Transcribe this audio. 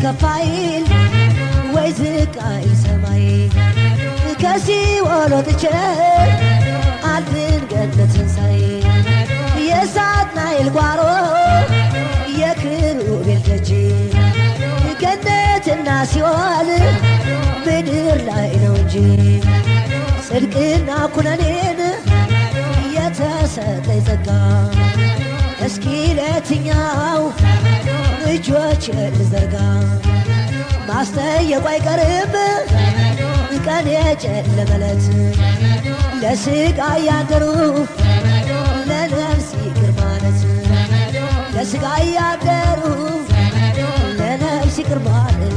ከፍ አይል ወይ ዝቅ አይል ሰማይ ከሲኦል ወጥቼ አልድን ገነትን ሳይ የሳጥናኤል ጓሮ የኪሩቤል ደጅ ገነትና ሲኦል ምድር ላይ ነው እንጂ ጽድቅና ኩነኔን የተሰጠኝ ጸጋ እስኪ ለየትኛው እጆቼን ልዘርጋ ማስጠየቁ አይቀርም ቀን የጨለመ ዕለት ለሥጋ ያደሩ ለነፍስ ይቅር ማለት ለሥጋ ያደሩ ለነፍስ ይቅር ማለት።